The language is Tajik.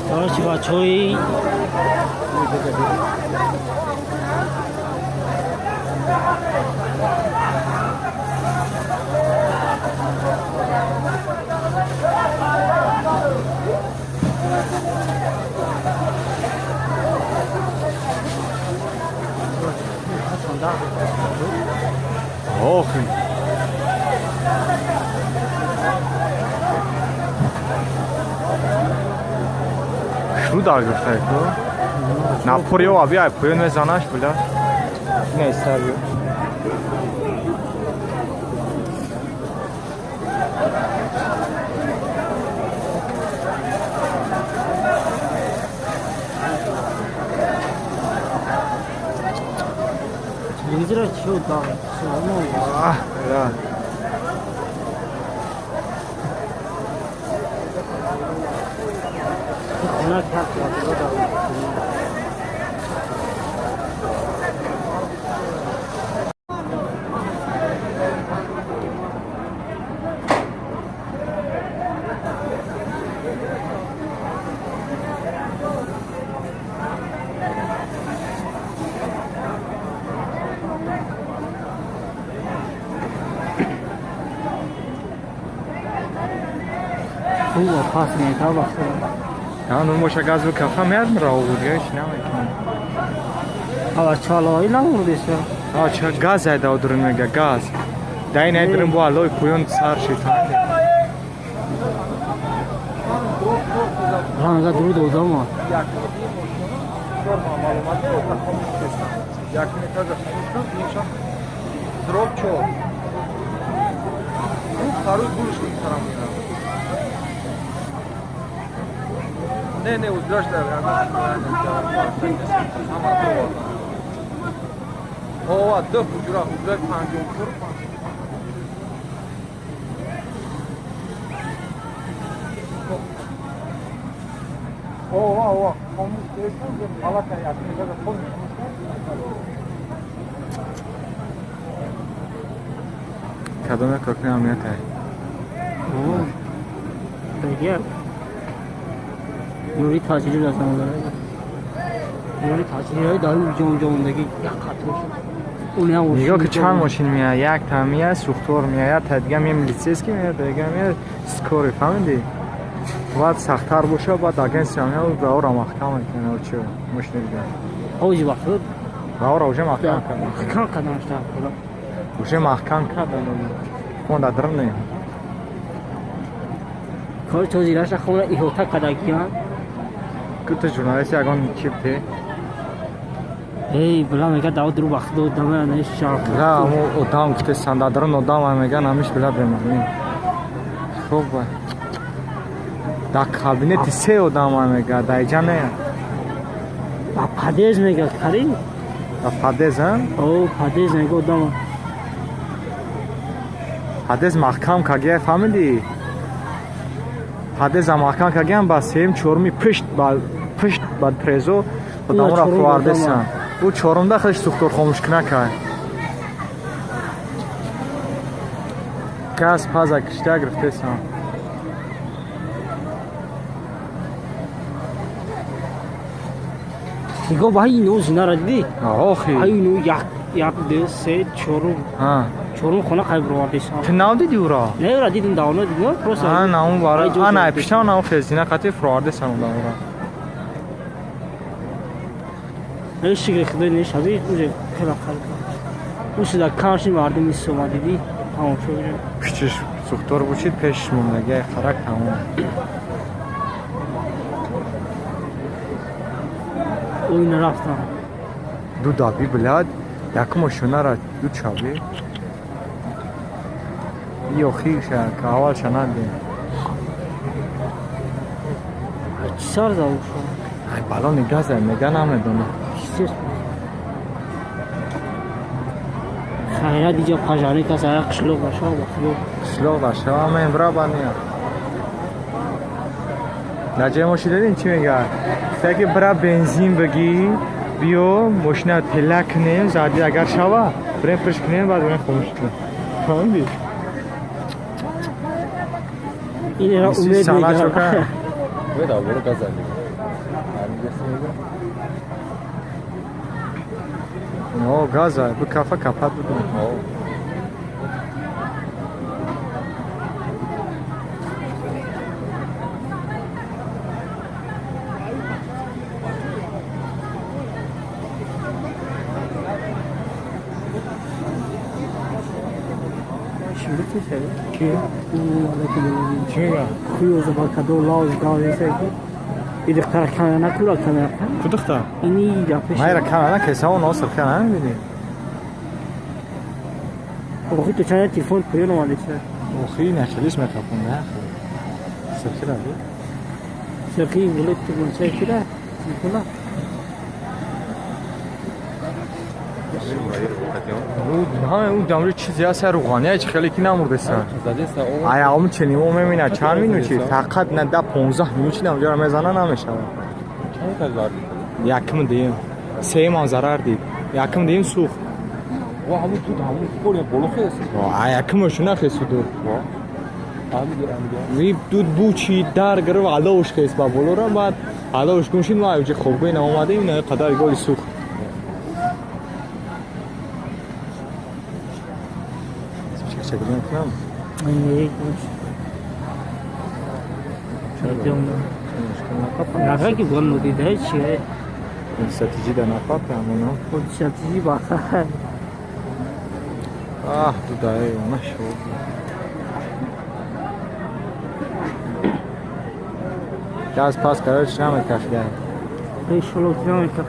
Короче, бачаҳои Охи. Шу дар гирифтай ку? Напор ё аби ай поён мезанаш била. Не сар ё. Телевизора чиё дар Аҳ, била. Хона кард. Хуб, пас мета вақт. А, ну моша газ бикафа меяд мира буд, ҳеч намекунам. Ава чалои намурдеса. А, ча газ ай дав дурун мега газ. Дай най дурун бо аллои поён сар шид. Ранга дуруд одама. Якум этажа хомӯш нимша дроб чор. Ну, второй булочник сарам. Не, не, уздраш да. Ҳама ова ду ҳуҷра, ҳуҷраи панҷум чор. Ова, ова, хомӯш кардам, алака як этажа хомӯш. Кадоме коркуни амниятай? Дигар нури таҷрил аз он дорад. Нури таҷрилҳои дар ҷом ҷомондагӣ як қатор шуд. Нигоҳ ки чанд мошин меяд, як та меяд, сухтор меяд, та дига меяд, милицейский меяд, дига меяд, скорый, фаҳмидӣ? Баъд сахттар боша, баъд агентсия меяд, раора маҳкам мекунад, чӣ мошини дига. Ҳоҷи вақт Раора уже маҳкам кардан. Маҳкам кардан шта. Уже маҳкам кардан. Мо дар не. Кори тозираша хона иҳота кардагиан. Кута журналист ягон чип те? Эй, била мега дав дуру вақт додама не шар. Била аму одам гуфте сандадрон одам меган ҳамиш била бемаъни. Хуб ба. Дар кабинети се одам мега, дар иҷа не. Ба подъезд мега кари? Дар подъезд, а? О, подъезд мега одам. Подъезд маҳкам кагия, фаҳмидӣ? Подъезд маҳкам кагиям ба сеюм чоруми пушт ба трезо одаморо фувардесан. Ӯ чорумда хелш сухтор хомӯшкуна кард. Газ паза кишта гирифтесан. Нигоҳ ба ино зинара дидӣ? Охи. Ино як, як, ду, се, чорум. Чорум хона қайб ровардесан. Ту нав дидӣ ӯро? Не, ӯра дидим, давно дидим, просто. А, на он бара. А, на пишта на он хезина қати фуровардесан одаморо. Не шигри худой не шаби, уже хела қалба. Усуда камши мардум исома дидӣ? Тамом шуд. Пиштиш сухтор бучид, пешиш мондагӣ харак тамом. Оина рафтам. Ду даби, блядь, якум ошонара ду чаби. И охирша, ка аввалша надем. Чӣ сар зад ушо? Ай, баллони газа, мега намедонам. Хайра, диҷа пожарный кас ая қишлоқ баша, ба худо. Қишлоқ даша, ама бра бания. Дар ҷои мошин дидем, чӣ мегӯяд? Ки бра бензин бигӣ, биё мошина тела кунем, зади агар шава, бирем пиш кунем, баъд бирем хомӯш кунем. Фаҳмидӣ? Инера умед мегӯяд. О, газа, бикафа капат бикун. Ки? Чӣ мегӯяд? Хуёза ба кадо лауз гавеса ки и духтара камера накура камера. Ку духтар? Ини га пеш. Майра камера накеса, он осир камера намебинӣ. Охи то чанд телефон поён омадеса. Охи нахелиш мекапон, на? Сирхира би? Сирхи булет тигунча кира телефона. Ӯ дамри чизе аст, рӯғания чи хеле ки намурдеса. Ай, ам ченимо мемина чанд минут чи фақат на да 15 минут чи намҷара мезана намешавад. Якм дим. Сеюмам зарар дид. Якм дим сӯхт. Ай, якмошу нахесу дуд. Дуд бучи дар гирифт, аловш хес ба болора, баъд аловш гум шид, ма ҷи хобгоҳи наомадем, ина қадар голи сӯхт. Чакчак кунам? Нага ки бон нудида чи? Стратегия да нафата, амоно. Стратегия ба. Аҳ, дудаи, она шо. Газ пас, короче, намекаф гай. Эй, шолок намекаф.